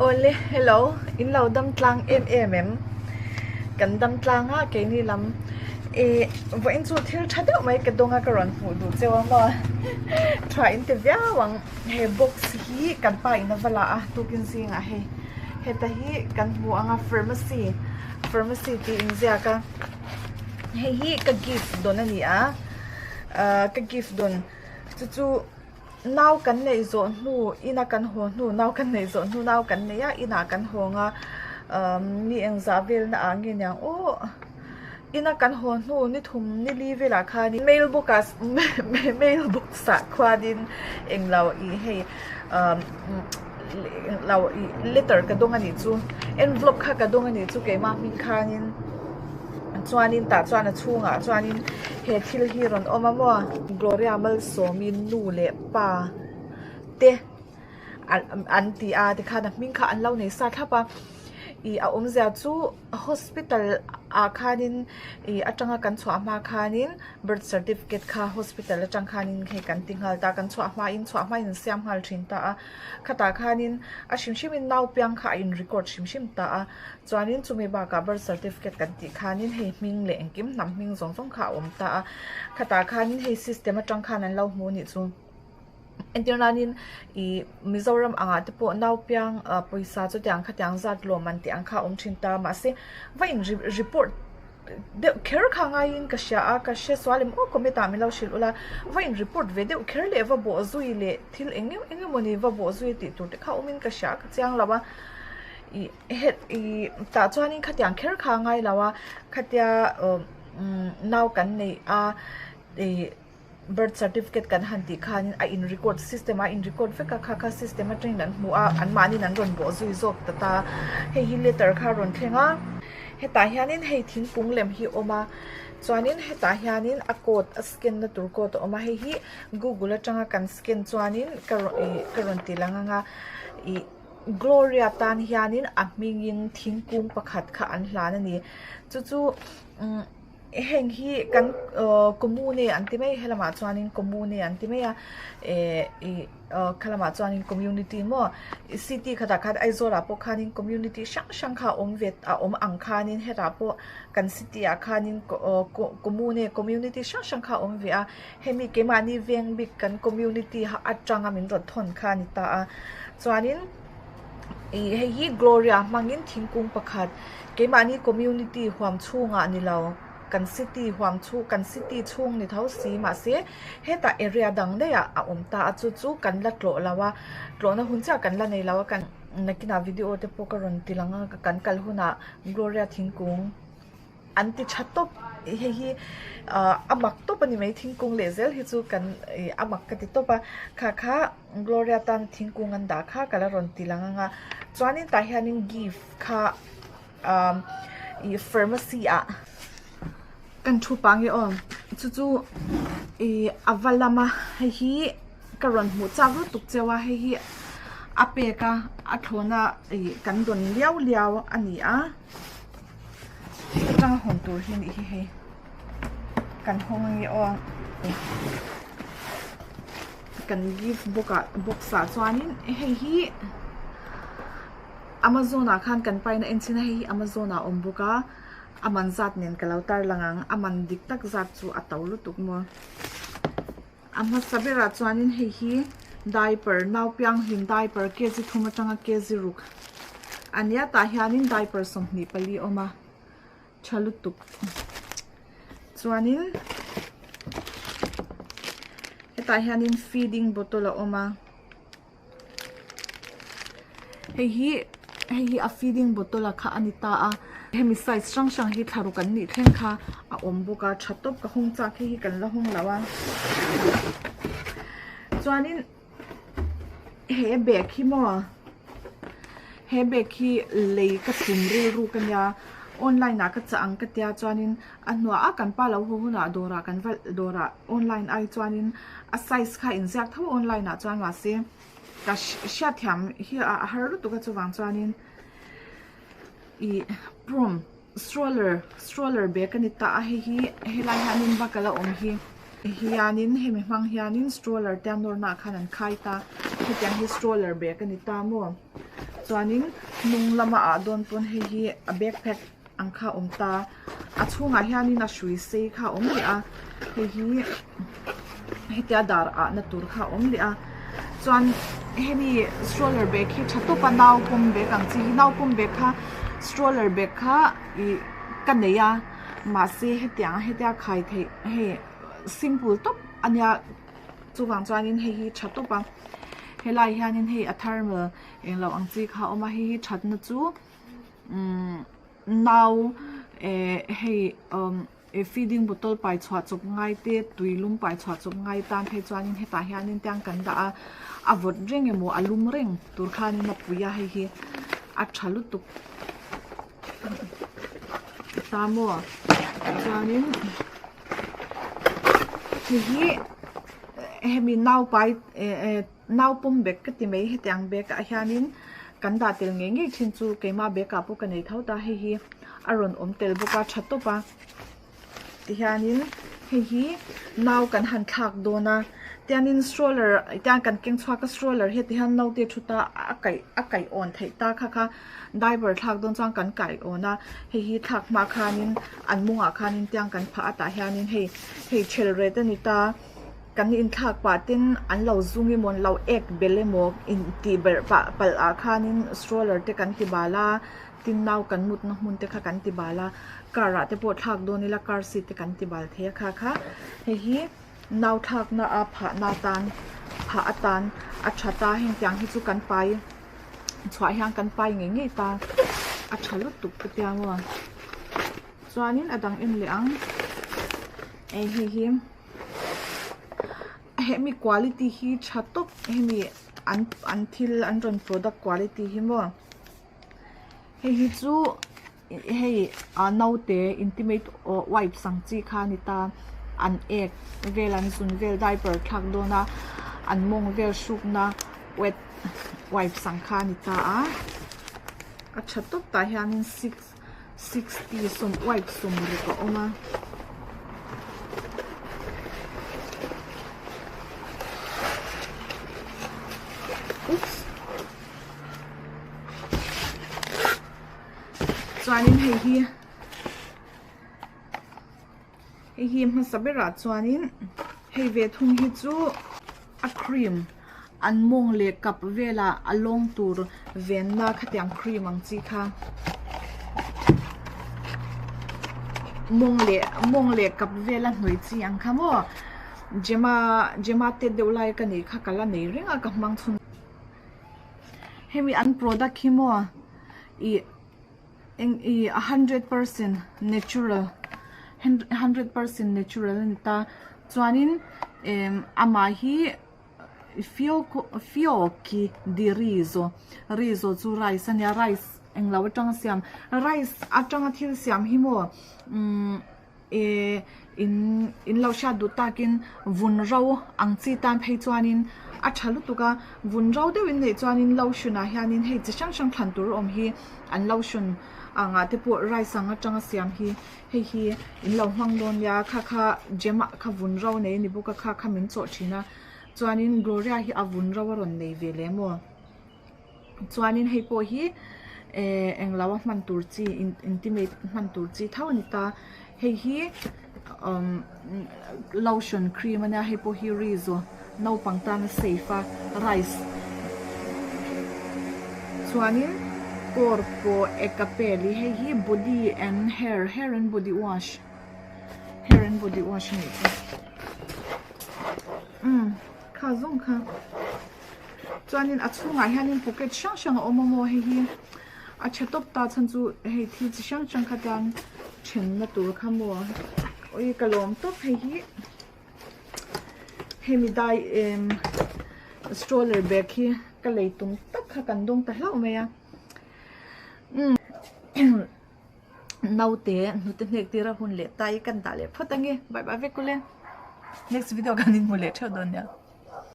Awle hello in lo dam tlang em em em kan dam tlang a keini lam ih vawiin chu thil tha deuh mai ka dawng a ka rawn hmuh duh cheu a maw tha in ti viau ang he box hi kan pa in a va la a tukin zingah hei heta hi kan hmu ang a pharmacy pharmacy tih inziak a hei hi ka gift dawn a ni a ah ka gift dawn chu chu. Nau kan neih zawh hnu ina kan haw hnu nau kan neih zawh hnu nau kan nei a inah kan hawng a umm ni engzah velna ah nge niang aw ina kan haw hnu ni thum ni li velah khanin mail box ah mail box ah khuanin englo ih hei umm englo ih letter ka dawng a nih chu envelope kha ka dawng a nih chu keimah hming khanin. Chuanin tah chuan a chhungah chuanin he thil hi rawn awm a maw Gloria Malsawmi nu leh pa te an ti a tikhan a hming kha an lo nei sa thlap a ih a awmzia chu hospital ah khanin ih atanga kan chhuah hma khanin birth certificate kha hospital atang khanin hei kan ti nghal ta kan chhuah hmain chhuah hmain an siam nghal thin ta a khatah khanin a hrim hrimin nau piang kha a in record hrim hrim ta a. Chuanin chumi bakah birth certificate kan tih khanin hei hming leh engkim hnam hming zawng zawng kha a awm ta a, khatah khanin hei system atang khan an lo hmu anih chu. Entir nanin ih Mizoram angah te pawh naupiang ah pawisa chutiang khatiang zat lawm an tih ang kha a awm thin ta mahse va in report deuh kher kha ngaiin ka hria a, ka hre sual em aw comment ah min lo hrilh ula, va in report ve deuh kher leh va bawh zui leh thil eng eng emawni va bawh zui tih tur te kha awmin ka hria a ka chiang lo a ih. Het ih tah chuanin khatiang kher kha a ngai lo a khatia umm nau kan neih a ih birth certificate kan han tih khanin a in record system a in record vek a kha kha system atangin an hmu a anmahniin an rawn bawh zui zawk ta ta hei hi letter kha a rawn thleng a hetah hianin hei thingkung lem hi a awm a chuanin hetah hianin a code a scan na tur code a awm a hei hi google atanga kan scan chuanin ka rawn ih ka rawn ti lang ang a ih. Gloria tan hianin a hmingin thingkung pakhat kha an hlan a ni. Chu chu umm heng hi kan ahh commune an ti mai helamah chuanin commune an ti mai a eh ih ah khalamah chuanin community maw city khatah khan Aizawl ah pawh khanin community hrang hrang kha a awm ve a awm ang khanin hetah pawh kan city ah khanin ah commune community hrang hrang kha a awm ve a hemi keimahni veng bik kan community atanga min rawn thawn kha a ni ta a chuanin ih hei hi Gloria hmangin thingkung pakhat keimahni community huam chhungah ni lo kan city huam chhung kan city chhung ni tho si mahse hetah area dang daih ah a awm ta a chu chu kan la tlawh lo a tlawhna hun chiah kan la nei lo a kan nakinah video te pawh ka rawn ti lang a kan kal hunah Gloria thingkung. An ti tha tawp hei hi ah a mak tawp a ni mai thingkung leh zel hi chu kan ih a mak ka ti tawp a kha kha Gloria tan thingkung an dah kha ka la rawn ti lang ang a chuanin tah hianin gift kha ah ih pharmacy ah kan thu pah nge aw chu chu ih a va lama hei hi ka rawn hmuh chak lutuk cheu a hei hi a pek a a thlawna ih kan rawn liau liau a ni a. Atanga hawn tur hi a nih hi hei kan hawng ange aw kan gift book ah box ah chuanin hei hi amazon ah khan kan paina en chhin a hei hi amazon ah a awm bawk a a man zat nen ka lo tarlang ang a man dik tak zat chu a to lutuk maw. A hmasa berah chuanin hei hi diaper nau pianghlim diaper kg thum atanga kg ruk a nia tah hianin diaper 24 a awm a tha lutuk chuanin hetah hianin feeding bottle a awm a. Hei hi hei hi a feeding bottle a kha a ni ta a hemi size hrang hrang hi thla ruk an nih thleng kha a awm bawk a tha tawp ka hawng chak hei hi kan la hawng lo a chuanin he bag hi maw he bag hi lei ka tum rilruk ania online ah ka chah ang ka tia chuanin a hnuah a kan pa lo haw hunah dawrah kan va dawrah online ai chuanin a size kha inziak tho online ah chuan mahse ka hriatthiam hi a har lutuk a chuvang chuanin ih prom stroller stroller bag a ni ta a hei hi helai hianin bak ala awm hi hianin hemi hmang hianin stroller te a nawrna ah khan an khai ta hetiang hi stroller bag a ni ta maw. Chuanin hnung lama ah dawn pawn hei hi a backpack ang kha a awm ta a chhungah hianin a hrui sei kha a awm leh a hei hi hetia dar ah na tur kha a awm leh a chuan hemi stroller bag hi tha tawp a nau pawm bag ang chi hi nau pawm bag kha stroller bag kha ih ka nei a mahse hetiang hetia khai theih hei simple tawp a nia chuvang chuanin hei hi tha tawp a helai hianin hei a thermal englo ang chi kha a awm a hei hi thatna chu umm nau eh hei umm feeding bottle pai chhuah chawp ngai te tui lum pai chhuah chawp ngai tan phei chuanin hetah hianin tiang kan dah a a vawt reng emaw a lum reng tur khanin a pui a hei hi a tha lutuk ta maw chuanin hei hi hemi nau pai eh eh nau pawm bag ka ti mai hetiang bag ah hianin kan dah tel ngei ngei thin chu keimah bag ah pawh ka nei tho ta hei hi a rawn awm tel bawk a tha tawp a tihianin hei hi nau kan han thlak dawn a tianin stroller tiang kan keng chhuak a stroller hi tihian naute thu ta a kaih a kaih awn theih ta kha kha diaper thlak dawn chuan kan kaih awn a hei hi thlak hma khanin an mawngah khanin tiang kan phah a tah hianin hei hei thelret a ni ta. Kan inthlak pah ten an lo zung emaw an lo ek belh emaw intih berh pah palh ah khanin stroller te kan ti bal a tin nau kan mutna hmun te kha kan ti bal a car ah te pawh thlak dawn ila car seat te kan ti bal thei a kha kha hei hi nau thlakna a phahna atan phah atan a tha ta heng tiang hi chu kan pai chhuah hian kan pai ngei ngei ta a tha lutuk ka tia maw chuanin a dang en leh ang hei hi. Hemi quality hi tha tawp hemi an an thil an rawn product quality hi maw hei hi chu hei ah naute intimate wipes ang chi kha a ni ta an ek vel an zun vel diaper thlak dawn a an mawng vel hrukna wet wipes ang kha a ni ta a a tha tawp tah hianin six 60 sawm wipe 60 a awm a. Oops. Chuanin hei hi hei hi hmasa berah chuanin hei ve thung hi chu a cream an mawng leh kap velah a lawng tur venna khatiang cream ang chi kha mawng leh mawng leh kap vela hnawih chi ang kha maw Gemma Gemma te deuh lai ka nih kha ka la nei reng a ka hmang chhun hemi an product hi maw ih eng ih a 100% natural 100% natural a ni ta chuanin emm amah hi fiocchi di riso riso chu rice a nia rice englo atanga siam rice atanga thil siam hi maw umm eh in in lo hriat duh takin vun ro ang chi tan phei chuanin a tha lutuk a vun ro deuhin neih chuanin lotion ah hianin hei chi hrang hrang thlan tur awm hi an lotion angah te pawh rice ang atanga siam hi hei hi in lo hmang dawn nia kha kha gem ah kha vun ro nei a ni bawk a kha kha min chawh thin a chuanin Gloria hi a vun ro a rawn nei ve leh maw chuanin hei pawh hi eh englo a hman tur chi intimate hman tur chi tho a ni ta hei hi umm lotion cream a nia hei pawh hi rizo naupang tana safe a rice chuanin corpo e capelli hei hi body and hair hair and body wash hair and body wash a nih chu umm kha zawng kha. Chuanin a chhungah hianin pocket hrang hrang a awm a maw hei hi a tha tawp ta chhan chu hei thil chi hrang hrang kha chuan thenna tur kha maw ui ka lawm tawp hei hi hemi dai em stroller bag hi ka lei tum tak kha kan dawng ta hlauh mai a umm naute hnute hnek tir a hun leh ta i kan dah leh phawt ange bye bye vek ule next video kan inhmu leh theuh dawn nia.